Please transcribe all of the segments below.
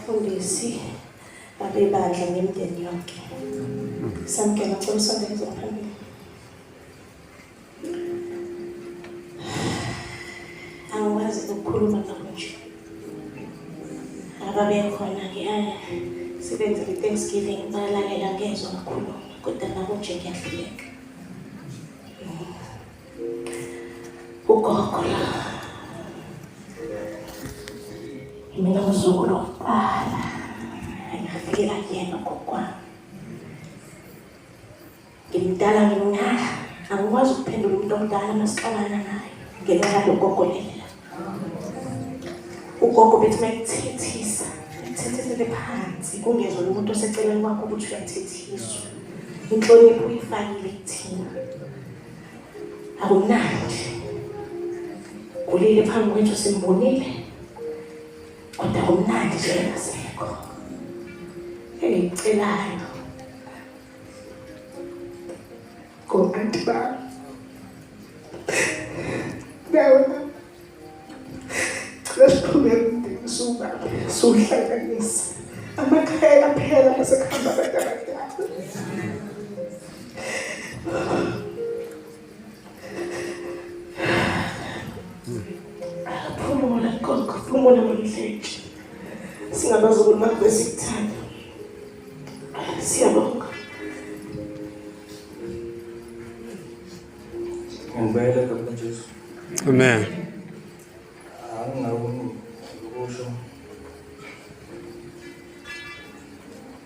Bafundisi babebandla nemindeni yonke. Samukela cela usondele phambili. Angikwazi ukukhuluma nabo nje. Ababekhona-ke sebenzele i-Thanksgiving balalela ngezwa ngakhuluma kodwa nabo nje ngiyahluleka. Ugogo la. Mina mzukulu wokuqala engafikela kuyena ugogo wami. Ngimdala ngimncane angikwazi ukuphendula umuntu omdala masixabana naye ngenxa yalo gogo lela. Ugogo bethi mayekuthethisa ethethisele phansi kungezwa lo muntu oseceleni kwakho ukuthi uyathethiswa. Inhlonipho uyifakile kuthina. Akumnandi. Kulile phambi kwethu simbonile. Kodwa kumnandi nje engasekho. Engikucelayo Go-anti bami. Nawe cela siqhubeke umndeni siwubambe siwuhlanganise. Amakhaya aphela mase kuhamba abantu abadala. Phumula gogo, phumula ngomdletshe. Singabazukulu bakho besikuthanda. Siyabonga. Ngibuyela egameni likaJesu. Amen. Angingakuni ukusho.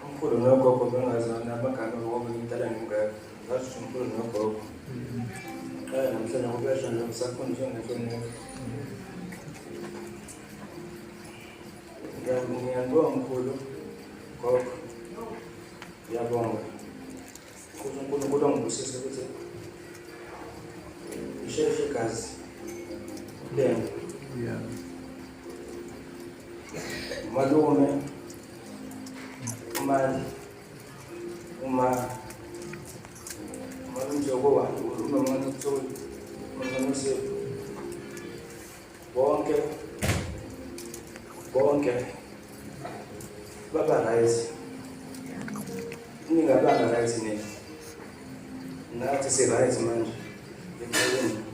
Umkhulu nogogo bengazani amagama ngoba ngimdala ngimngaka. Ngathi ukuthi umkhulu nogogo. Qala namhlanje ngokuyasho nje ngisafundiswa ngenhlonipho. Ngiyabonga mkhulu. Gogo. Ngiyabonga. Ukuthi uNkulunkulu angibusise ukuthi ngisheshe igazi lento. Yeah. Malume uMandla uma umalume Joko umama Nokuthula umama Nosipho bonke bonke baba right ningabanga right nina nathi si right manje eceleni.